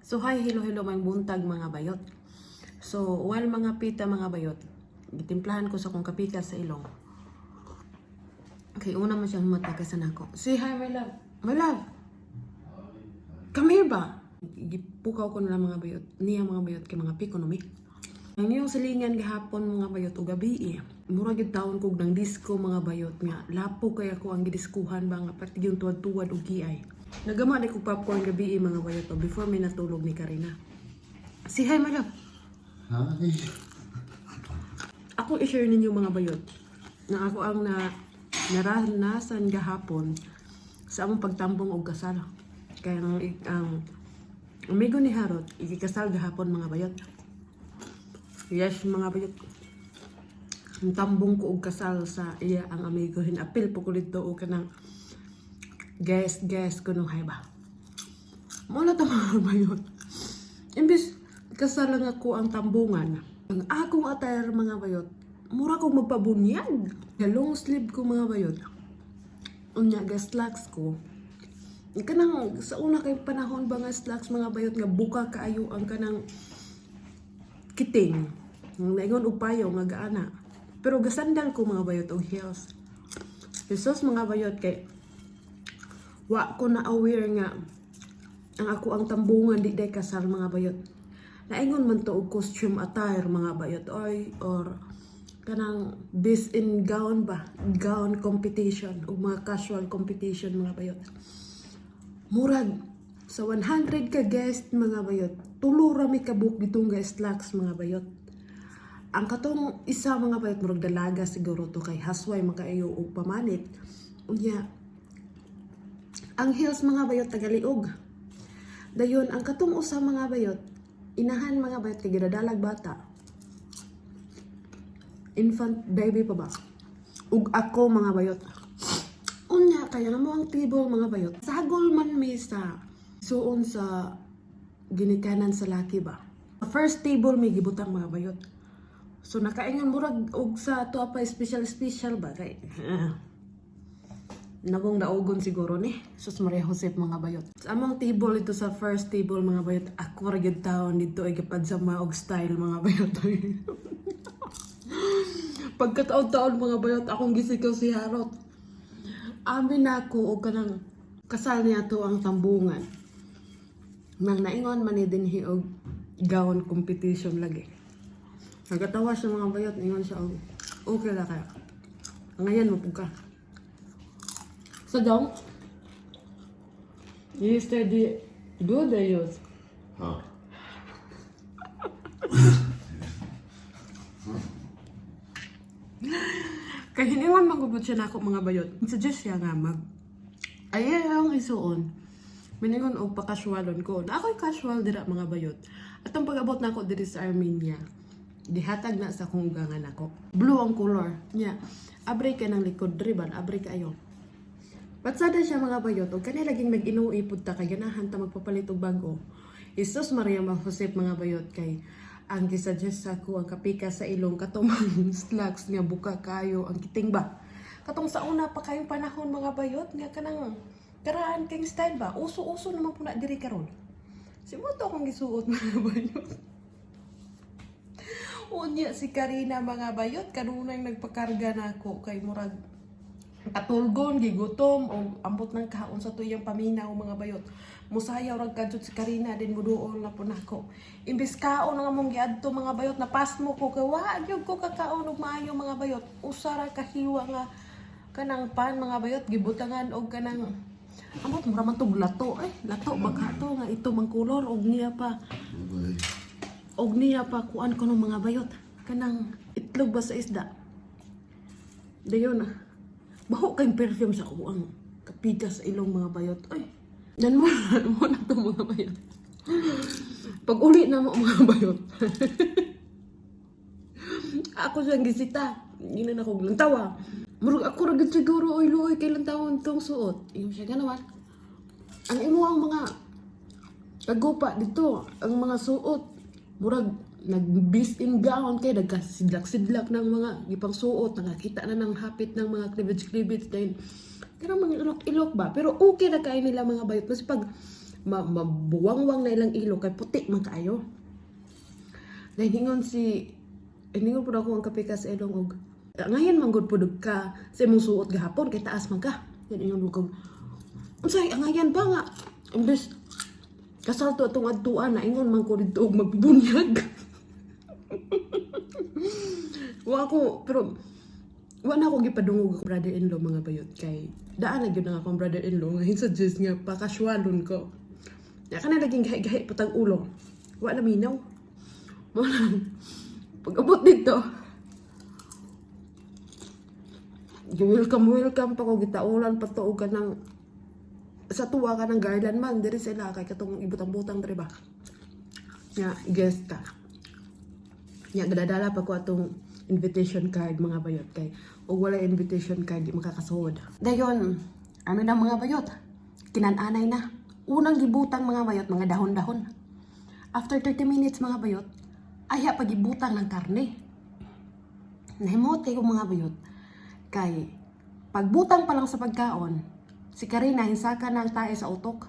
So hi, hello, hello, may buntag, mga bayot. So, while mga pita, mga bayot, gitimplahan ko sa akong kapika sa ilong. Okay, una man siyang mata kaysa nako. Say hi, my love. My love. Come here ba? Gipukaw ko na lang, mga bayot. Niya, mga bayot, kay mga piko no mi. Ang iyong silingan gahapon, mga bayot, o gabi eh. Mura gyud taon kog ng disco, mga bayot, nga. Lapo kay ako ang gidiskuhan ba nga pati yung tuwad-tuwad og giay. Nagama di ko popcorn gabi eh, mga bayot, o before may natulog ni Karina. Say hi, my love. Hi. Ako i-share ninyo, mga bayot, na ako ang na naranasan gahapon sa among pagtambong og kasal. Kaya ang amigo ni Harot, ikikasal gahapon, mga bayot. Yes, mga bayot. Ang tambong ko og kasal sa iya ang amigo, hinapil po ko dito og kanang guest guest ko nung ba. Mo na ta, mga bayot. Imbis kasal lang ako ang tambungan. Ang akong attire, mga bayot, mura kong magpabunyag. Long sleeve ko, mga bayot. Unya ga slacks ko. Kanang sa una kay panahon ba nga slacks, mga bayot, nga buka kaayo ang kanang kiting. Ang naingon og payo nga gaana. Pero gasandal ko, mga bayot, og heels. Jesus, mga bayot, kay wa ko na aware nga ang ako ang tambungan di day kasal, mga bayot. Naingon man to og costume attire, mga bayot, oy, or kanang best in gown ba, gown competition ug mga casual competition, mga bayot. Murag sa 100 ka guest, mga bayot, tulo ra mi kabuok ditong ga slacks, mga bayot. Ang katong isa, mga bayot, murag dalaga siguro to kay hasway makaayo og pamanit. Unya ang heels, mga bayot, tagaliog. Dayon ang katong usa, mga bayot, inahan, mga bayot, kay gidadalag bata. Infant baby pa ba? Ug ako, mga bayot. Unya kaya na mo ang table, mga bayot. Sagol man mi sa suon sa ginikanan sa laki ba. First table may gibutang, mga bayot. So nakaingon murag og sa ato pa special special ba kay nagong daugon siguro ni Sus Maria Josep, mga bayot. Sa among table ito, sa first table, mga bayot, ako ra gyud taon dito ay gipadsama og style, mga bayot. Pagkataon-taon, mga bayot, akong gisikaw si Harot. Amin na ako og kanang kasal niya to ang tambungan. Nang naingon man ni dinhi og gown competition lagi. Nagatawa siya, mga bayot, ingon siya og okay la kaya. Ngayon mo ka. So dong, you study good or use? Ha. Kay hiningon man gud siya nako, mga bayot. Suggest siya nga mag ay ang isuon. Miningon og pa-casualon ko. Na ako'y casual dira, mga bayot. At ang pag-abot nako diri sa Armenia, gihatag na sa akong ugangan nako. Blue ang color. Nya, abre ka ng likod riban, abre kaayo. Patsada siya, mga bayot, og kani laging nag-inuwi pud ta kay ganahan ta magpapalit og bag-o. Jesus Maria Ma Josep, mga bayot, kay ang gisuggest sa ako ang kapika sa ilong katong mga slacks nga buka kayo ang kiting ba. Katong sa una pa kayong panahon, mga bayot, nga kanang karaan kay style ba. Uso-uso naman po na diri karon. Si mo to akong gisuot, mga bayot. Unya si Karina, mga bayot, kanunay nagpakarga na ako kay murag katulgon, gigutom, o ambot ng kaon sa tuyang paminaw, mga bayot. Musayaw rag kadyot si Karina, din muduol na po nako. Imbes kaon nga mong giadto, mga bayot, napasmo ko kay wa gyud ko kakaon og maayo, mga bayot. Usa ra kahiwa nga kanang pan, mga bayot, gibutangan og kanang ambot mura man tog lato eh, lato baka to nga ito mang kolor og niya pa Okay. og niya pa kuan ko ng mga bayot, kanang itlog ba sa isda. Dayon baho kay perfume sa kuang kapiga sa ilong, mga bayot, ay. Dan mo mo na to, mga bayot. Pag uli na mo, mga bayot, ako siyang gisita, yun na ako lantawa, murag ako ra gid siguro, oy, luoy kay lantawon tong suot. Ingon siya ganawan ang imo ang mga kagupa dito ang mga suot murag nag best in gown kay nagkasidlak-sidlak ng mga gipang suot, nakakita na ng hapit ng mga cleavage cleavage din pero mga ilok-ilok ba. Pero okay na kayo nila, mga bayot, mas pag Mabuwangwang na ilang ilo kay puti man kaayo. Dahil ingon si ingon pud ako ang kapikas sa ilong og ngayon man gud pud ka sa imong suot gahapon kay taas man ka. Yan, ingon ko, unsay angayan ba nga imbes kasal to atong adtuan na ingon man ko didto og magbunyag. Wa ako, pero wa na ako gipadungog ako brother-in-law, mga bayot, kay daan na gyud ang akong brother-in-law nga suggest nga pakasualon ko. Ya kana laging gahi-gahi patag ulo. Wa na minaw. Mo lang pag-abot dito, welcome welcome pa ko, gitaulan pa to og kanang sa tuwa ka ng garland man diri sila kay katong ibutang-butang diri ba nga guest ka. Nya gadadala pa ko atong invitation card, mga bayot, kay og wala invitation card di makakasuod. Dayon ano na, mga bayot, kinan-anay na. Unang gibutang, mga bayot, mga dahon-dahon. After 30 minutes, mga bayot, ayha pagibutang ng karne. Nahimot kay ko, mga bayot, kay pagbutang pa lang sa pagkaon, si Karina hinsaka na ang tae sa utok.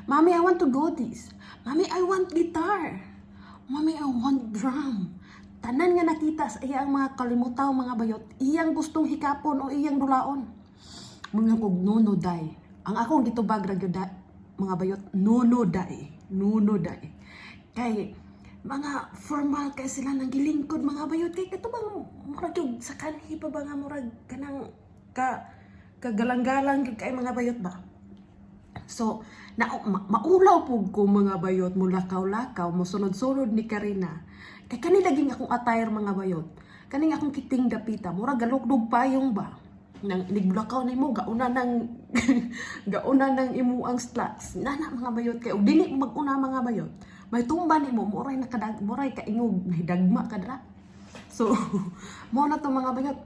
"Mami, I want to go this. Mami, I want guitar. Mami, I want drum." Tanan nga nakita sa iyang mga kalimutaw, mga bayot, iyang gustong hikapon o iyang dulaon. Mga kog no no day. Ang akong gitubag ra gyud mga bayot, no no day. No no day. Kay mga formal kay sila nang gilingkod, mga bayot, kay kato bang murag yung sa kanhi pa ba nga murag kanang ka kagalang-galang gyud kay, mga bayot ba. So, na, maulaw pug ko, mga bayot, mo lakaw-lakaw, mo sunod-sunod ni Karina. Kay kani laging akong attire, mga bayot. Kaning akong kiting dapita, murag galukdog payong ba. Nang iniglakaw nimo gauna nang imo ang slacks. Nana, mga bayot, kay og dili mo maguna, mga bayot, may tumba nimo, muray nakadag muray kaingog nahidagma ka dra. So, mo na to, mga bayot.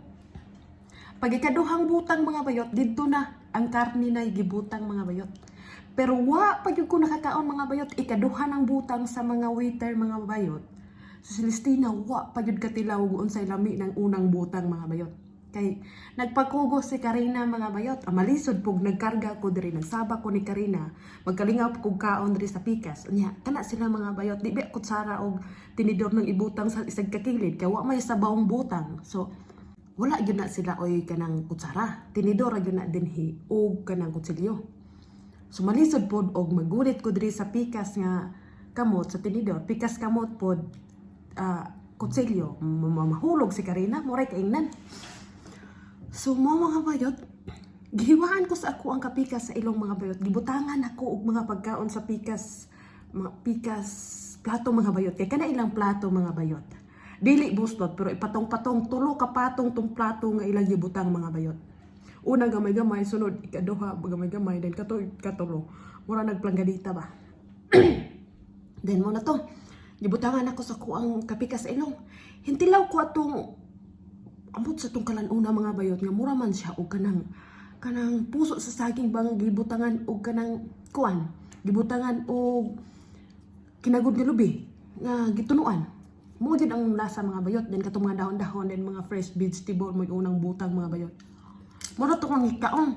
Pag ikaduhang butang, mga bayot, didto na ang karni na gibutang, mga bayot. Pero wa pa gyud ko nakakaon, mga bayot, ikaduha ng butang sa mga waiter, mga bayot. Si Celestina wa pa gyud katilaw og unsay lami ng unang butang, mga bayot. Kay nagpagkugos si Karina, mga bayot. Ah, malisod pug nagkarga ko diri, nagsaba ko ni Karina. Magkalingaw kog kaon diri sa pikas. Unya, kana sila, mga bayot, di ba kutsara og tinidor ng ibutang sa isag kakilid kay wa may sabawng butang. So wala gyud na sila oy kanang kutsara. Tinidor ra gyud na dinhi og kanang kutsilyo. So malisod pod og magulit ko diri sa pikas nga kamot sa tinidor, pikas kamot pod kutsilyo, mahulog si Karina, muray kaingnan. So mo, mga bayot, gihiwaan ko sa ako ang kapikas sa ilong, mga bayot. Gibutangan ako og mga pagkaon sa pikas, mga pikas plato, mga bayot. Kay kana ilang plato, mga bayot. Dili buslot pero ipatong-patong, tulo ka patong tong plato nga ilang gibutang, mga bayot. Una gamay-gamay, sunod ikaduha gamay-gamay, then kato ikatulo. Mura nagplangganita ba. Then mo na to. Gibutangan ako sa kuang kapikas sa ilong. Hintilaw ko atong amot sa tong kalan-una, mga bayot, nga mura man siya og kanang kanang puso sa saging bang gibutangan og kanang kuan, gibutangan og kinagod nga lubi nga gitunuan mo din ang lasa, mga bayot. Then katong mga dahon-dahon, then mga fresh vegetable mo yung unang butang, mga bayot. Mo na to kang ikaon.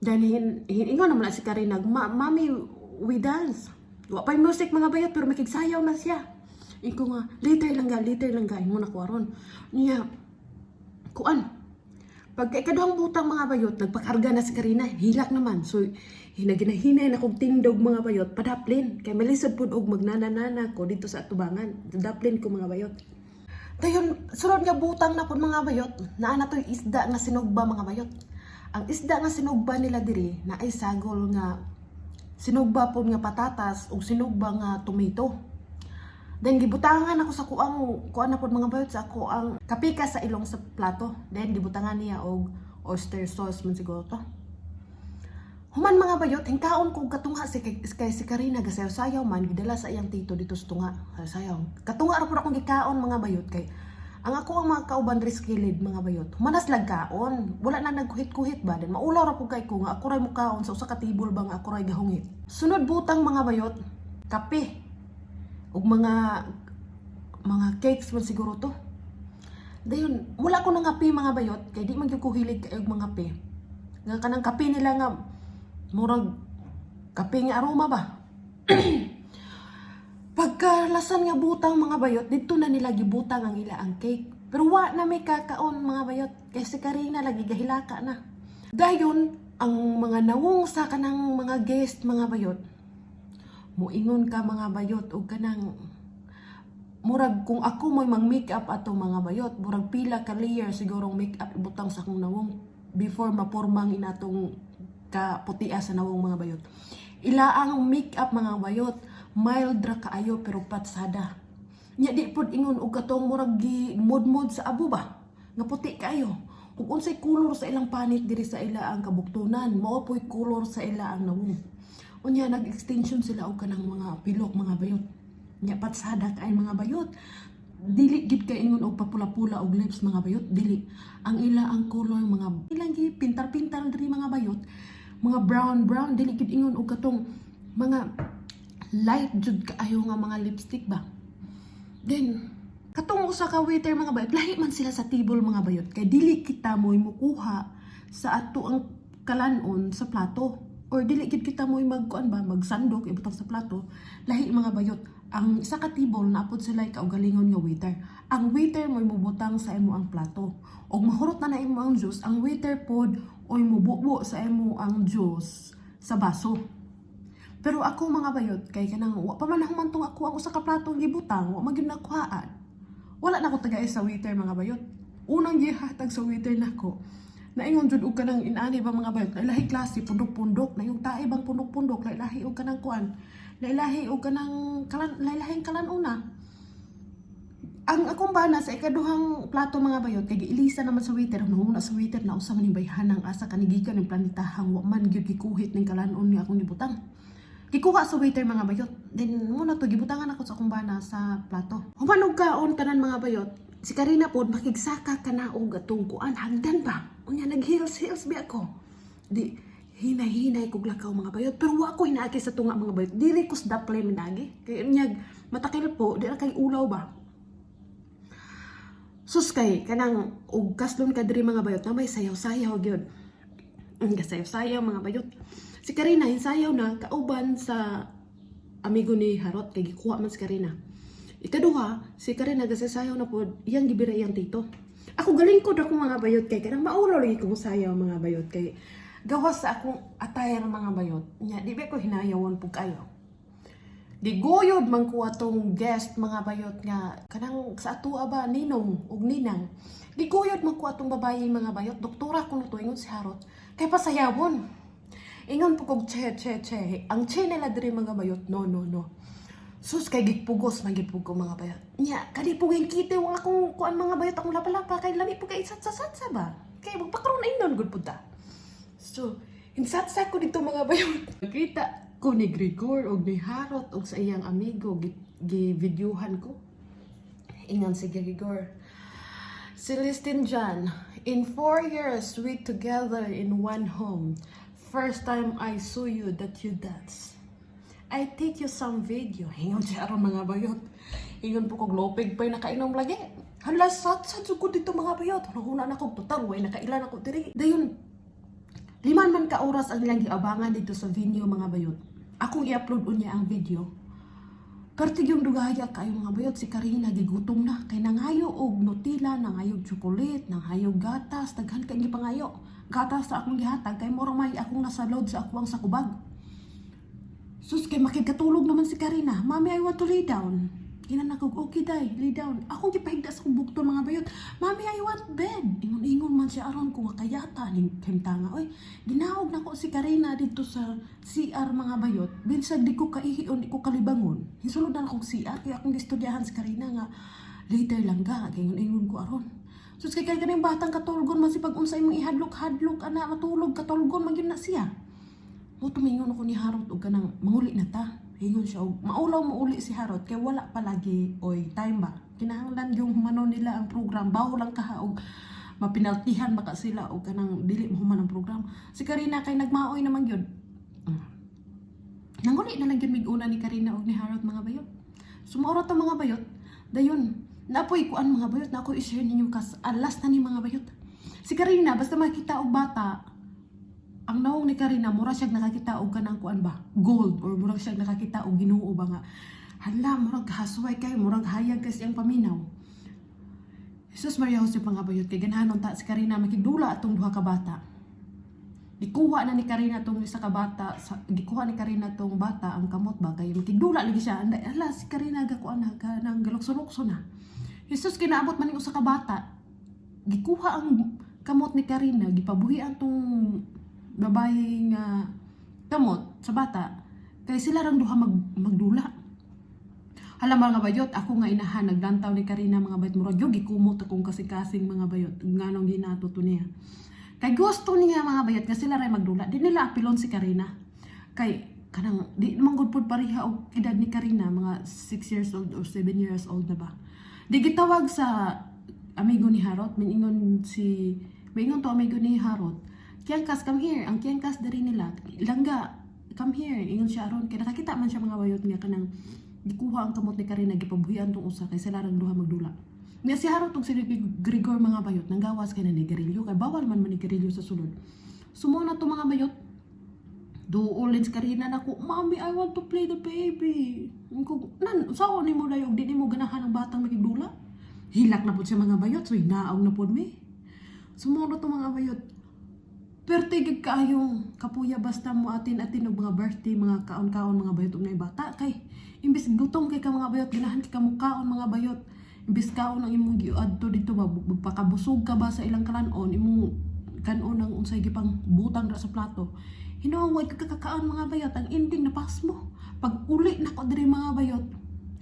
Then hiningon naman na si Karina, "Ma, Mami, we dance." Wa pa music, mga bayot, pero makigsayaw na siya. Iko nga, "Later lang ga, later lang ga," mo na ko aron. Niya, kuan. Pagka ikaduhang butang, mga bayot, nagpakarga na si Karina, hilak naman. So, hinaginahinay na kong tindog, mga bayot, padaplin. Kay malisod pud og magnananana ko dito sa atubangan. Daplin ko, mga bayot. Dayon, sunod nga butang na pud, mga bayot, naa na to'y isda nga sinugba, mga bayot. Ang isda nga sinugba nila diri, na ay sagol nga sinugba pod nga patatas ug sinugba nga tomato. Then gibutangan ako sa kuang kuan na pod, mga bayot, sa ako ang kapika sa ilong sa plato. Then gibutangan niya og oyster sauce man siguro to. Human, mga bayot, hingkaon ko katunga si kay si Karina gasayaw-sayaw man, gidala sa iyang tito dito sa tunga. Sayaw. Katunga ra pud akong gikaon, mga bayot, kay ang ako ang mga kauban diri sa kilid, mga bayot. Humanas lag kaon. Wala na nagkuhit-kuhit ba, then maulaw ra pud kay ko nga ako ray mukaon sa usa ka table ba nga ako ray gahungit. Sunod butang, mga bayot, kape ug mga cakes man siguro to. Dayon, wala ko nang kape, mga bayot, kay di man gyud ko hilig kay og mga kape. Nga kanang kape nila nga murag kape nga aroma ba. Pagkalasan nga butang, mga bayot, dito na nila gibutang ang ila ang cake. Pero wa na may kakaon, mga bayot, kay si Karina lagi gahilaka na. Dayon ang mga nawong sa kanang mga guest, mga bayot, muingon ka, mga bayot, og kanang murag kung ako mo'y mang makeup ato, mga bayot, murag pila ka layer sigurong makeup ibutang sa akong nawong before mapormang inatong kaputia sa nawong, mga bayot. Ila ang makeup, mga bayot, mild ra kaayo pero patsada. Nya di pod ingon og katong murag gi mudmod sa abo ba nga puti kaayo. Ug unsay kolor sa ilang panit diri sa ila ang kabuktunan, mao po'y kolor sa ila ang nawong. Unya nag-extension sila og kanang mga pilok, mga bayot. Nya patsada kay, mga bayot. Dili gid kay ingon og papula-pula og lips, mga bayot, dili. Ang ila ang color, mga ilang gi pintar-pintar diri, mga bayot, mga brown brown, dili gid ingon og katong mga light jud kaayo nga mga lipstick ba. Then katong usa ka waiter, mga bayot, lahi man sila sa table, mga bayot, kay dili kita mo'y mukuha sa ato ang kalanon sa plato or dili gid kita mo'y magkuan ba, magsandok ibutang sa plato. Lahi, mga bayot, ang isa ka table naapod sila kaugalingon nga waiter. Ang waiter mo'y mubutang sa imo ang plato og mahurot na na imo ang juice, ang waiter pod oy mububo sa imo ang juice sa baso. Pero ako, mga bayot, kay kanang wa pa man humantong ako ang usa ka plato ang gibutang, wa man gyud nakuhaan. Wala na ko tagay sa waiter, mga bayot. Unang gihatag sa waiter nako, naingon jud og kanang inani ba, mga bayot, lahi klase pundok-pundok, na yung tae bang pundok-pundok, lahi og kanang kuan, lahi og kanang kalan, lahing kalan una. Ang akong bana sa ikaduhang plato, mga bayot, kay giilisa naman sa waiter, nanguna sa waiter na usa man ning bayhanang asa kanigikan ning planetahang wa man gyud gikuhit ning kalanon nga akong gibutang. Gikuha sa waiter, mga bayot. Then muna to gibutangan ako sa akong bana sa plato. Human og kaon tanan, mga bayot. Si Karina pod makigsaka ka na og atong kuan hagdan ba. Unya nag heels heels bi ako. Di hinay-hinay kog lakaw, mga bayot, pero wa ko hinaagi sa tunga, mga bayot. Diri ko sa daplay minagi. Kay unyag matakil po, di ra kay ulaw ba. Sus, kay kanang og kaslon ka diri, mga bayot, na may sayaw-sayaw gyud. Ang gasayaw-sayaw, mga bayot. Si Karina sayaw na kauban sa amigo ni Harot kay gikuha man si Karina. Ikaduha, si Karina gasayaw na pod iyang gibira iyang tito. Ako galing ko ako, mga bayot, kay kanang maulo lagi ko sayaw, mga bayot, kay gawas sa akong attire, mga bayot. Nya di ba ko hinayawon pug kayo. Giguyod man ko atong guest, mga bayot, nga kanang sa atua ba, ninong ug ninang. Giguyod man ko atong babae, mga bayot, doktora kuno to, ingon si Harot. Kay pasayawon. Ingon po kog che che che. Ang che nila diri, mga bayot, no no no. Sus, kay gipugos man gid pug ko, mga bayot. Nya kadi puging kitiw ang akong kuan, mga bayot, akong lapa-lapa kay lami po kay sat-sat ba. Kay magpakaroon na inon gud pud ta. So, insatsa ko dito, mga bayot. Nakita ko ni Gregor og ni Harot og sa iyang amigo, gi-videohan ko. Ingon si Gregor, "Celestine John, in 4 years we together in one home. First time I saw you that you dance. I take you some video." Ingon siya aron, mga bayot. Ingon po kog lopig pa'y nakainom lagi. Hala, sat sa ko dito, mga bayot. Hunahuna na kog total, way nakailan ako diri. Dayon, 5 man ka oras ang ilang giabangan dito sa venue, mga bayot. Akong i-upload unya ang video. Pero yung dugaya kayo, mga bayot, si Karina gigutom na kay nangayo og Nutella, nangayo og chocolate, nangayo og gatas, daghan kay gipangayo. Gatas sa akong gihatag kay murag may akong nasa load sa akuang sakubag. Sus, kay makikatulog naman si Karina. "Mami, I want to lay down." Ginan ako, "Okay day, lay down." Akong gipahigda sa akong bukton, mga bayot. "Mami, I want bed." Ingon-ingon man siya aron kung kayata ning tanga. Oy, ginawag na ko si Karina dito sa CR, mga bayot. Binsag di ko kaihion, di ko kalibangon. Hinsulod na akong CR, kaya akong gistudyahan si Karina nga later lang ga, ingon-ingon ko aron. Sus, kay kay kaning batang katulgon man si pag unsa imong ihadlok-hadlok ana matulog, katulgon man gyud na siya. Mo tumingon ako ni Harot og kanang manguli na ta. Ingon siya og maulaw mauli si Harot kay wala pa lagi oy time ba. Kinahanglan yung humano nila ang program, bawo lang kaha og mapinaltihan baka sila og kanang dili mahuman ang program. Si Karina kay nagmaoy naman gyud. Nanguli na lang gyud mig una ni Karina og ni Harot, mga bayot. Sumuro to, mga bayot. Dayon, napoy kuan, mga bayot, na ako i-share ninyo kas alas na ni, mga bayot. Si Karina basta makita og bata, Ang nawong ni Karina, mura siya nakakita og kanang kuan ba, gold, or murag siya nakakita og Ginoo ba nga. Hala, murag hasway kay, murag hayag kasi ang paminaw. Jesus Maria Jose, mga bayot, kay ganahan ta si Karina makigdula atong duha ka bata. Gikuha na ni Karina tong isa ka bata, gikuha ni Karina tong bata ang kamot ba kay makigdula lagi siya. Anday, hala si Karina gakuan na kanang galukso-lukso na. Jesus, kinaabot man ning usa ka bata. Gikuha ang kamot ni Karina, gipabuhian tong babae nga kamot sa bata kay sila rang duha magdula. Hala, mga bayot, ako nga inahan, naglantaw ni Karina, mga bayot, murag yung gikumot akong kasing-kasing, mga bayot, nganong ginato to niya. Kay gusto niya, mga bayot, nga sila ray magdula, di nila apilon si Karina. Kay kanang di naman gud pud pareha og edad ni Karina, mga 6 years old or 7 years old na ba. Di gitawag sa amigo ni Harot, mingon to amigo ni Harot, "Kiangkas, come here." Ang Kiangkas diri nila, langga, "Come here." Ingon siya aron kay nakakita man siya, mga bayot, nga kanang gikuha ang kamot ni Karina, gipabuhian tong usa kay sila rang duha magdula. Nga si Harot ug si Grigor, mga bayot, nanggawas kay nanigarilyo kay bawal man manigarilyo sa sulod. So mao na to, mga bayot. Duol si Karina nako, "Mommy, I want to play the baby." Ko, nan, sao ni mo dayo, di nimo ganahan ang batang makigdula? Hilak na pud siya, mga bayot, so hinaong na pud mi. So mao na to, mga bayot. Perte gid kaayong kapuya basta mo atin-atin og mga birthday, mga kaon-kaon, mga bayot, og nay bata kay imbis gutom kay ka, mga bayot, ganahan kay ka kaon, mga bayot. Imbis kaon ang imong giadto dito ba, magpakabusog ka ba sa ilang kalanon, imong kanon ang unsay gipang butang ra sa plato. Hinuon way ka kakakaon, mga bayot, ang ending na pasmo. Pag uli nako diri, mga bayot,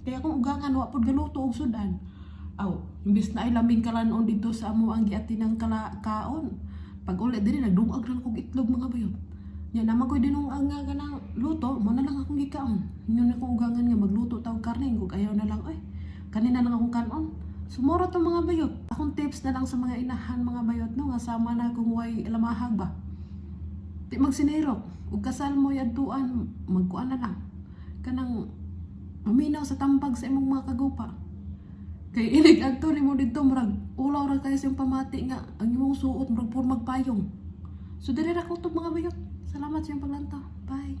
kaya kung ugangan wa pud galuto og sudan. Aw, imbis na ay laming kalanon dito sa amo ang giatinang kala kaon. Pag uli diri, nagdungag lang kog itlog, mga bayot. Nya naman ko'y dinungag nga kanang luto, mo na lang akong gikaon. Ingon akong ugangan nga magluto ta og karne, kog ayaw na lang ay. Kanina lang akong kanon. So mao ra to, mga bayot. Akong tips na lang sa mga inahan, mga bayot, no, nga sama na kung way lamahag ba. Di magsinirok, ug kasal mo yadtuan, magkuan na lang. Kanang maminaw sa tambag sa imong mga kagupa. Kay inig adto nimo didto, murag ulaw ra kayo sa imong pamati nga ang imong suot murag puro magpayong. So diri ra kutob, mga bayot. Salamat sa inyong paglantaw. Bye.